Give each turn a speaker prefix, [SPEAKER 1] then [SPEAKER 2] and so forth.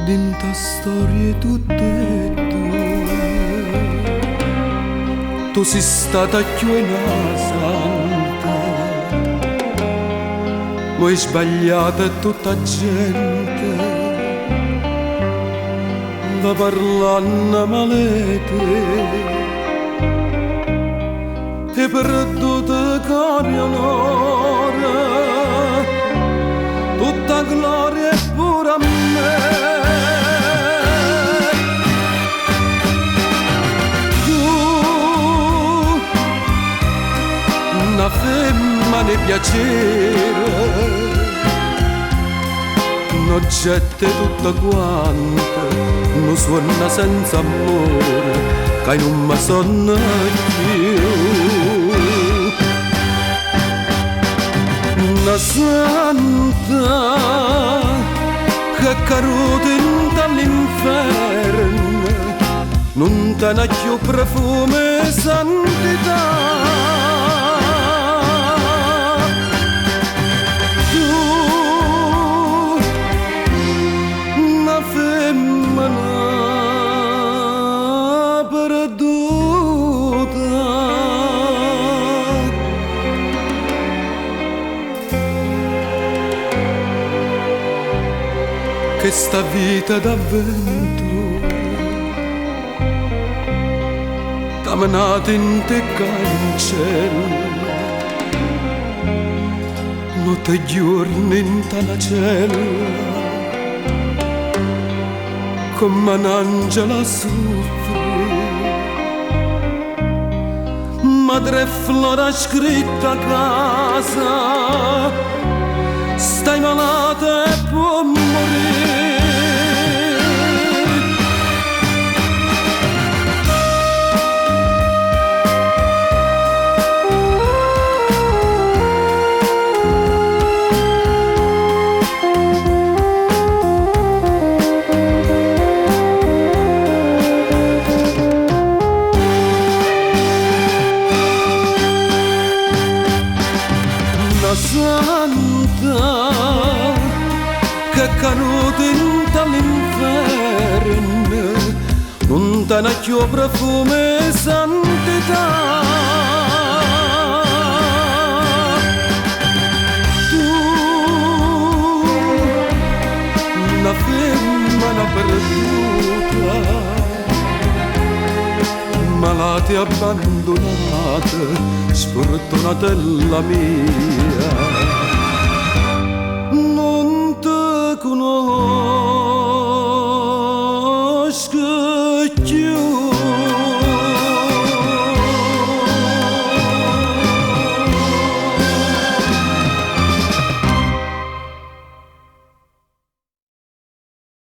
[SPEAKER 1] Dint' 'a storia 'e tutt' 'e ddoje Tu si stata cchiù 'e na santa Mo 'e sbagliato e tutt' 'a gente Va parlanno male 'e te. Hê perduto core e onore, tutt' 'a gloria e pure a me. Tu, na femmena 'e piacere, n'oggetto 'e tutte quante, nu suonno senza ammore ca i' nun me sonno cchiù. Na santa ch'è caduta 'int'a ll'inferno nun tene cchiù profumo 'e santità. Tu, na femmena perduta. Chesta vita d'avventura T'ha menato 'int' 'e cancelle Notte e ghiuorno 'int'a na cella Comm'a n'angelo a suffrì Madre Flora ha scritto a casa Stai malata e può morì. Na santa ch'è caduta 'int'a ll'inferno nun tene cchiù profumo 'e santità. Tu, na femmena perduta, malata e abbandunata, sfortunatella mia, nun te cunosco.